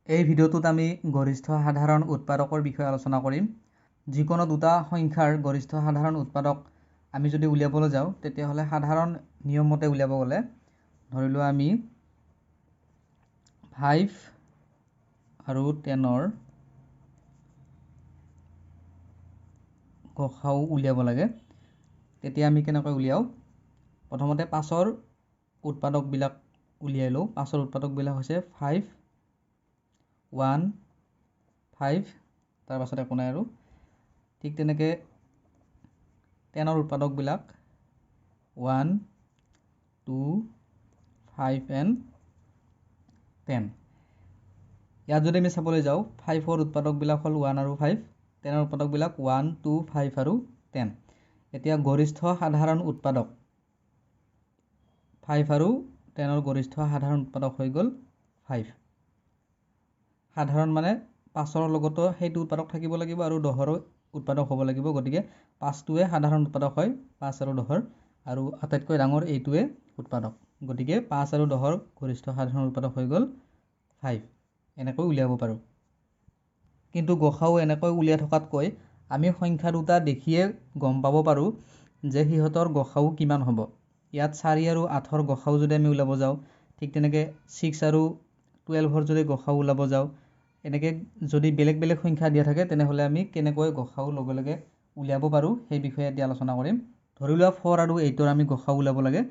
এই ভিডিঅ'টোত আমি গৰিষ্ঠ সাধাৰণ উৎপাদকৰ বিষয়ে আলোচনা কৰিম। যিকোনো দুটা সংখ্যাৰ গৰিষ্ঠ সাধাৰণ উৎপাদক আমি যদি উলিয়াবলৈ যাওঁ, তেতিয়াহ'লে সাধাৰণ নিয়মমতে উলিয়াব গ'লে ধৰি লোৱা আমি 5 আৰু 10ৰ গসাগু উলিয়াব লাগে। তেতিয়া আমি কেনেকৈ উলিয়াওঁ? প্ৰথমতে 5ৰ উৎপাদকবিলাক উলিয়াই লওঁ। 5ৰ উৎপাদকবিলাক হৈছে 5, 1, 5, তাৰপাছত একো নাই আৰু। ঠিক তেনেকৈ 10ৰ উৎপাদকবিলাক 1, 2, 5 এণ্ড 10। ইয়াত যদি আমি চাবলৈ যাওঁ, 5ৰ উৎপাদকবিলাক হ'ল 1 আৰু 5, 10ৰ উৎপাদকবিলাক 1, 2, 5 আৰু 10। এতিয়া গৰিষ্ঠ সাধাৰণ উৎপাদক 5 আৰু 10ৰ গৰিষ্ঠ সাধাৰণ উৎপাদক হৈ গ'ল 5। সাধাৰণ মানে 5ৰ লগতো সেইটো উৎপাদক থাকিব লাগিব আৰু 10ৰো উৎপাদক হ'ব লাগিব। গতিকে 5টোৱে সাধাৰণ উৎপাদক হয়, 5 আৰু 10ৰ, আৰু আটাইতকৈ ডাঙৰ এইটোৱে উৎপাদক। গতিকে 5 আৰু 10ৰ গৰিষ্ঠ সাধাৰণ উৎপাদক হৈ গ'ল 5। এনেকৈ উলিয়াব পাৰোঁ। কিন্তু গসাগু এনেকৈ উলিয়াই থকাতকৈ আমি সংখ্যা দুটা দেখিয়ে গম পাব পাৰোঁ যে সিহঁতৰ গসাগু কিমান হ'ব। ইয়াত 4 আৰু 8ৰ গসাগু যদি আমি উলিয়াব যাওঁ, ঠিক তেনেকৈ 6 আৰু 12ৰ যদি গসাগু উলিয়াব যাওঁ, এনেকৈ যদি বেলেগ বেলেগ সংখ্যা দিয়া থাকে তেনেহ'লে আমি কেনেকৈ গসাগু লগে লগে উলিয়াব পাৰোঁ সেই বিষয়ে এতিয়া আলোচনা কৰিম। ধৰি লোৱা 4 আৰু 8ৰ আমি গসাগু উলিয়াব লাগে,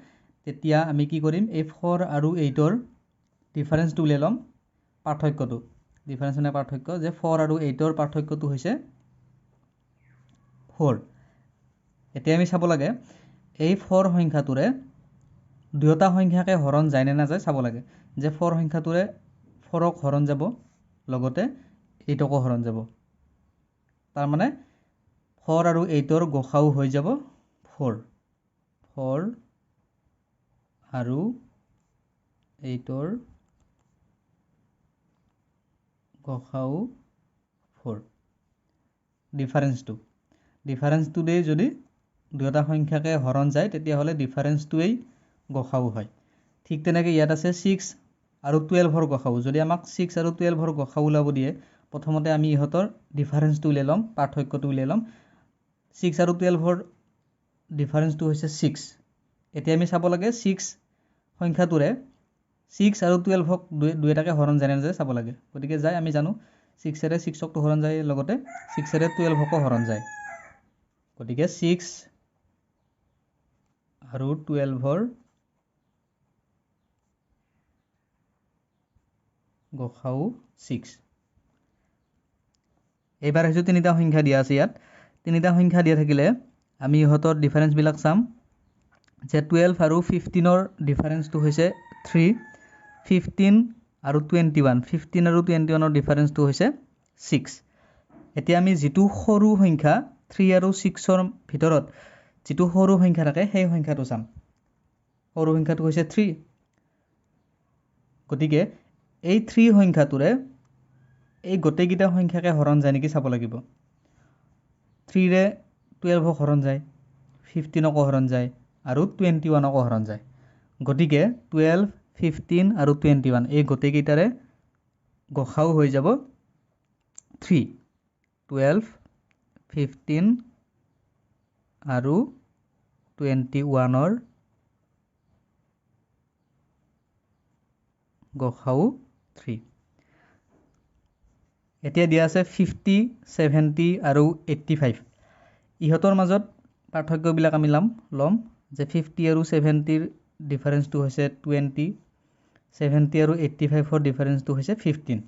তেতিয়া আমি কি কৰিম? এই 4 আৰু 8ৰ ডিফাৰেঞ্চটো উলিয়াই ল'ম, পাৰ্থক্যটো। ডিফাৰেঞ্চ মানে পাৰ্থক্য, যে 4 আৰু 8ৰ পাৰ্থক্যটো হৈছে 4। এতিয়া আমি চাব লাগে এই 4 সংখ্যাটোৰে দুয়োটা সংখ্যাকে হৰণ যায় নে নাযায় চাব লাগে। যে 4 সংখ্যাটোৰে 4ক হৰণ যাব, লগতে 8কো হৰণ যাব। তাৰমানে 4 আৰু 8ৰ গসাগু হৈ যাব 4। 4 আৰু 8ৰ গসাগু 4। ডিফাৰেঞ্চটোৱেই যদি দুয়োটা সংখ্যাকে হৰণ যায় তেতিয়াহ'লে ডিফাৰেঞ্চটোৱেই গসাগু হয়। ঠিক তেনেকৈ ইয়াত আছে 6 আৰু 12ৰ গসাগু। যদি আমাক 6 আৰু 12ৰ গসাগু ওলাব দিয়ে, প্ৰথমতে আমি ইহঁতৰ ডিফাৰেঞ্চটো উলিয়াই ল'ম, পাৰ্থক্যটো উলিয়াই ল'ম। 6 আৰু 12ৰ ডিফাৰেঞ্চটো হৈছে 6। এতিয়া আমি চাব লাগে 6 সংখ্যাটোৰে 6 আৰু 12ক দুয়োটাকে হৰণ যায় নে নাযায় চাব লাগে। গতিকে যায়, আমি জানো 6-এৰে 6কতো হৰণ যায়, লগতে 6-এৰে 12কো হৰণ যায়। গতিকে 6 আৰু 12ৰ গসাগু 6। এইবাৰ আহিছোঁ তিনিটা সংখ্যা দিয়া আছে ইয়াত। তিনিটা সংখ্যা দিয়া থাকিলে আমি ইহঁতৰ ডিফাৰেঞ্চবিলাক চাম। যে 12 আৰু 15ৰ ডিফাৰেঞ্চটো হৈছে 3, 15 আৰু 21, 15 আৰু 21ৰ ডিফাৰেঞ্চটো হৈছে 6। এতিয়া আমি যিটো সৰু সংখ্যা 3 আৰু 6ৰ ভিতৰত যিটো সৰু সংখ্যা থাকে সেই সংখ্যাটো চাম। সৰু সংখ্যাটো হৈছে 3। গতিকে এই 3 সংখ্যাটোৰে এই গোটেইকেইটা সংখ্যাকে হৰণ যায় নেকি চাব লাগিব। 3-ৰে 12ক হৰণ যায়, 15কো হৰণ যায় আৰু 21কো হৰণ যায়। গতিকে 12, 15 আৰু 21 এই গোটেইকেইটাৰে গসাগু হৈ যাব 3। 12, 15 আৰু 21ৰ গসাগু 3। এতিয়া দিয়া আছে 50, 70 আৰু 85। ইহঁতৰ মাজত পাৰ্থক্যবিলাক আমি ল'ম যে 50 আৰু 70ৰ ডিফাৰেঞ্চটো হৈছে 20, 70 আৰু 85ৰ ডিফাৰেঞ্চটো হৈছে 15।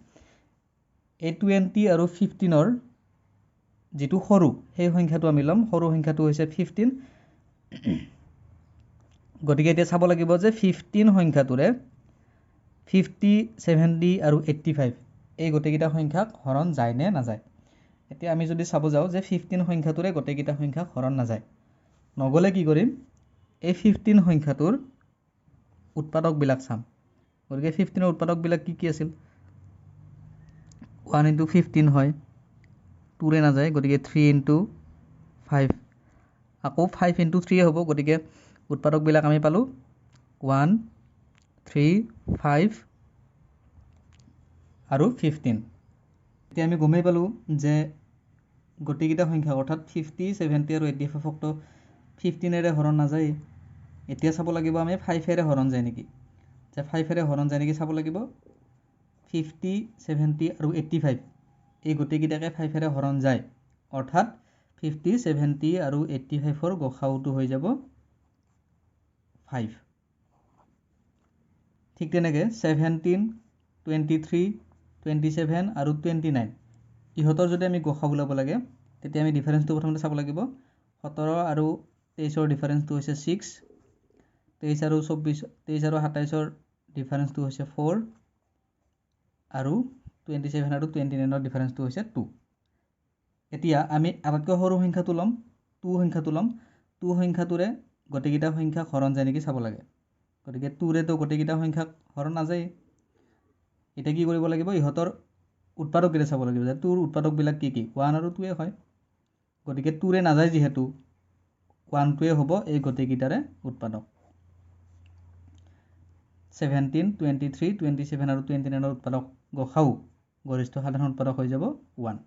এই 20 আৰু 15ৰ যিটো সৰু সেই সংখ্যাটো আমি ল'ম, সৰু সংখ্যাটো হৈছে 15। গতিকে এতিয়া চাব লাগিব যে 15 সংখ্যাটোৰে 50, 70 আৰু 85 এই গোটেইকেইটা সংখ্যাক হৰণ যায় নে নাযায়। এতিয়া আমি যদি চাব যাওঁ যে 15 সংখ্যাটোৰে গোটেইকেইটা সংখ্যাক হৰণ নাযায়, নগ'লে কি কৰিম? এই 15 সংখ্যাটোৰ উৎপাদকবিলাক চাম। গতিকে 15ৰ উৎপাদকবিলাক কি কি আছিল? 1 ইনটু 15 হয়, 2ৰে নাযায়, গতিকে 3 ইনটু 5, আকৌ 5 ইনটু 3 হ'ব। গতিকে উৎপাদকবিলাক আমি পালোঁ 1, 3, 5 আৰু 15। এতিয়া আমি গমেই পালোঁ যে গোটেইকেইটা সংখ্যা অৰ্থাৎ 50, 70 আৰু 85কতো 15-এৰে হৰণ নাযায়। এতিয়া চাব লাগিব আমি 5-এৰে হৰণ যায় নেকি, যে 5-এৰে হৰণ যায় নেকি চাব লাগিব। 50, 70 আৰু 85 এই গোটেইকেইটাকে 5-এৰে হৰণ যায়, অৰ্থাৎ 50, 70 আৰু 85ৰ গসাউটো হৈ যাব 5। ঠিক তেনেকৈ 17, 23, 27 আৰু 29 ইহঁতৰ যদি আমি গসাউ ওলাব লাগে তেতিয়া আমি ডিফাৰেঞ্চটো প্ৰথমতে চাব লাগিব। 17 আৰু 23ৰ ডিফাৰেঞ্চটো হৈছে 6, 23 আৰু 24, 23 আৰু 27ৰ ডিফাৰেঞ্চটো হৈছে 4 আৰু 27 আৰু 29ৰ ডিফাৰেঞ্চটো হৈছে 2। এতিয়া আমি আটাইতকৈ সৰু সংখ্যাটো ল'ম, 2 সংখ্যাটো ল'ম। 2 সংখ্যাটোৰে গোটেইকেইটা সংখ্যাক হৰণ যায় নেকি চাব লাগে। গতিকে 2-ৰেতো গোটেইকেইটা সংখ্যাক হৰণ নাযায়। এতিয়া কি কৰিব লাগিব, ইহঁতৰ উৎপাদককেইটা চাব লাগিব যে 2ৰ উৎপাদকবিলাক কি কি, 1 আৰু 2-য়ে হয়। গতিকে 2-ৰে নাযায় যিহেতু 1টোৱে হ'ব এই গোটেইকেইটাৰে উৎপাদক। 17, 23, 27 আৰু 29ৰ উৎপাদক গসাউ গৰিষ্ঠ সাধাৰণ উৎপাদক হৈ যাব 1।